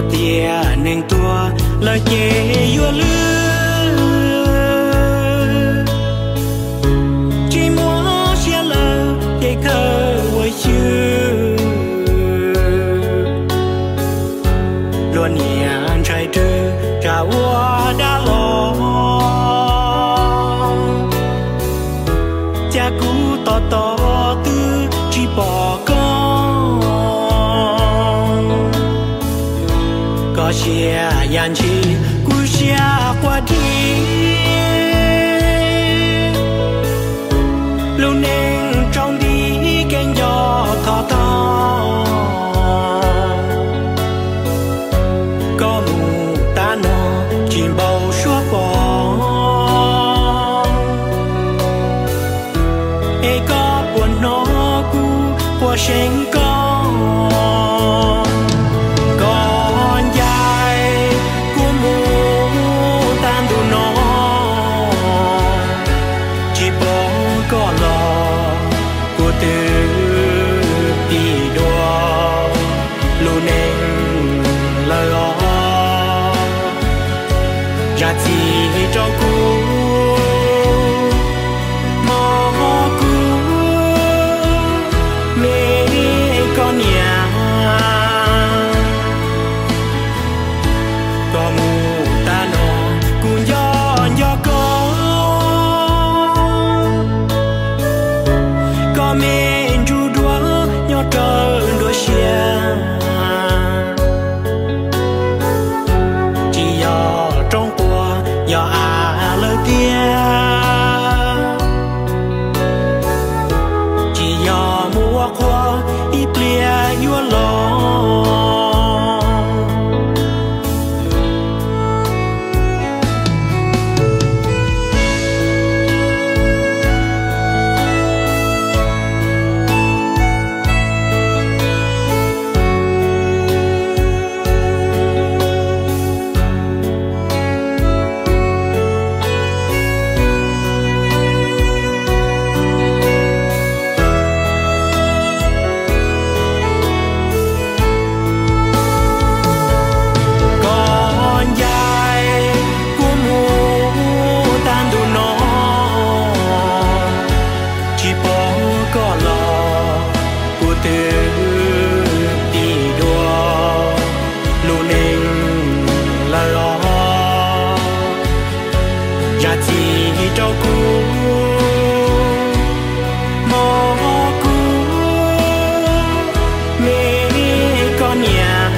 Tias neeg tuag lawm ces yuav lwj, tsis muaj siab lawm ces kawg ua xyw. Luag niam ntshai rwg tsam ua dab los, cas kuv tos tos twb tsis pom koj. Koj siab yam ntshis kuv siab quaj dib, lub neej tsaus nti kev nco thov tog. Koj mus tab no tsis npau suav pom, es koj puas hnov kuv quaj seev koj. Koj ncaim kuv mus tag ntuj no, tsis pom koj los kuv twb tig dua lub neej lawm os. Zam txim rau kuv, mog, kuv me koj niam. Koj mus tag no kuv nco nco koj, koj me ntsuj duav nyob rawv nruab siab. Tsis yog roob puas yog av lawm tiag, tsis yog mus ua qhua ib pliag yuav los. Koj ncaim kuv mus tag ntuj no, tsis pom koj los kuv twb tig dua lub neej lawm os. Zam txim rau kuv, mog, kuv me koj niam.